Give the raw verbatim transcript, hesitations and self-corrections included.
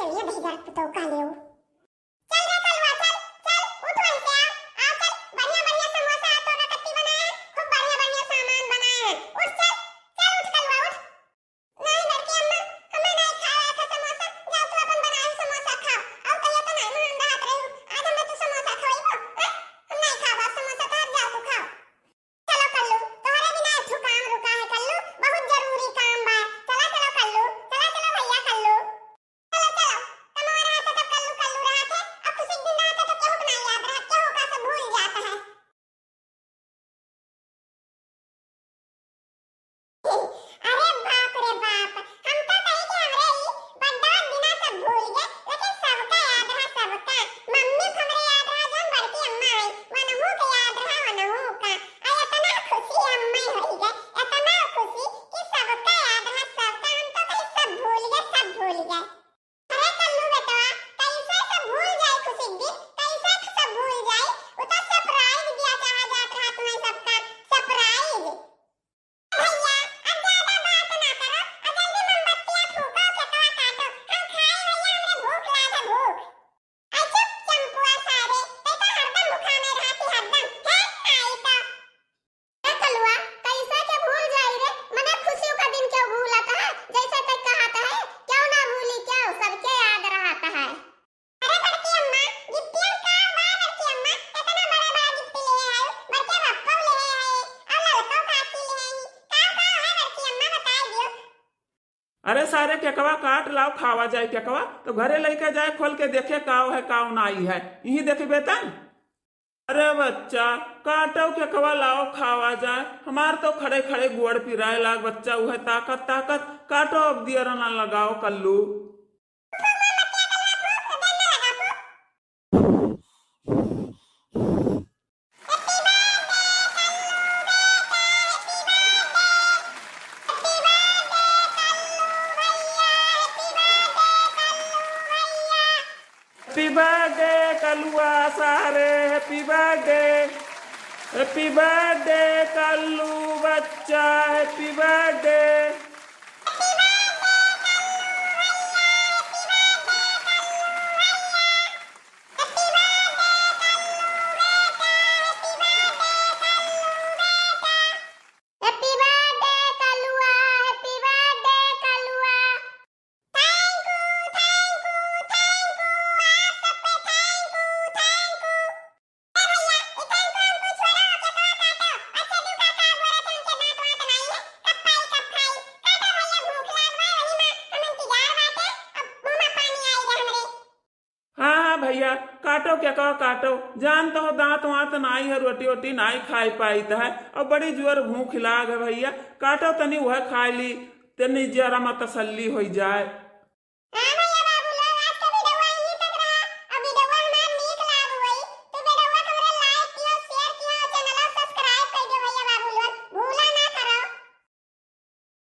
ये दहिजर पुतौ का लेउ। चल रे कलुआ, चल, चल, उठ वहीं से, आ, आ, चल, बढ़िया, बढ़िया समोसा आ, तोरा कत्ती बनाए हैं, खूब बढ़िया, बढ़िया सामान बनाए हैं, उठ, चल, चल, उठ कलुआ, उठ। नहीं, बड़की अम्मा, हमें नहीं खाए था समोसा, जाओ तू अपन बनाए समोसा खाओ, और कहियो तो नहीं मान रहत रही, आज हमें तू समोसा खवाइबो, हैं? हम नहीं खाबो अब समोसा तोहर, जाओ तू खाओ। चलो कल्लू, तोहरे बिना एक ठो काम रुका है कल्लू, बहुत जरूरी काम बा। चला, चलो कल्लू, चला, चलो भैया कल्लू। चलो, चलो, कमवा रहा था तब कल्लू, कल्लू रहा थे, अब कुछ एक दिन रहा था तो केहू के ना याद रहा, केहू का से भूल जाता है। अरे बाप रे बाप, हम तो कही कि हमरे ई बड्डा बिना सब भूल गए, लेकिन सबका याद रहा, सबका। मम्मी को हमरे याद रहा, जौन बड़की अम्मा आई, वनहू के याद रहा, वनहू का। आ इतना खुशी अम्मा होई गए, इतना खुशी कि सबका याद रहा, सबका। हम तो कही सब भूल गए, सब भूल गए। अरे कल्लू बेटवा, कैसे सब भूल जाए खुशी के दिन, कैसे तो सब भूल जाए? वो तो सरप्राइज दिया चाहा जात रहा तुम्हें सबका, सरप्राइज। भैया, अब ज्यादा बात ना करो और जल्दी मोमबत्तियाँ फूको, केकवा काटो। हम खाए भैया, हमरे भूख लाग है, भूख। आ चुप चंपुआ सारे, ते तो हरदम भुखाने रहती, हरदम। हे आई तो। ए कलुआ, कैसे के भूल जाई रे? मने खुशियों का दिन क्यों भूलत है? जैसे ते कहत है, क्यों ना भूली, क्यों? सबके याद रहत है। अरे बड़की अम्मा, गिफ्टियन का बा बड़की अम्मा? इतना बड़ा बड़ा गिफ्ट ले आयो, बड़के पप्पा ले आए, और ललका काकी ले आई। का का है बड़की अम्मा, बताए दियो। अरे सारे केकवा काट लाओ, खावा जाए केकवा, तो घरे लइके जाए खोल के देखे काव है काव नाई है, यही देखबे तन। अरे बच्चा, काटो केकवा लाओ खावा जाए, हमार तो खड़े खड़े गोड़ पिराए लाग बच्चा, उहे ताकत ताकत काटो, अब दियर ना लगाओ कल्लू। Happy birthday कलुआ सारे, happy birthday, happy birthday कल्लू बच्चा, happy birthday। Happy birthday कलुआ, happy birthday कलुआ। Thank you, thank you, thank you, आप सब पे thank you, thank you। ए भैया, ई thank you हमको छोड़ा, केकवा काटो। अच्छा, दू काका बोले थे, उनके दांत वांत नाई है, कब पाई, कब खाई। काटो भैया, भूख लाग बा, वही माँ हम इंतजार बाटे, अब मुंह में पानी आई गया हमरे। हाँ, हाँ भैया, काटो केकवा काटो, जान तो हो दांत वांत नाई है, रोटी वोटी नाई खाई पाइत है, और बड़ी जोर भूख लाग है भैया, काटो तनी वह खाई ली, तनी जरा मा तसल्ली होई जाए।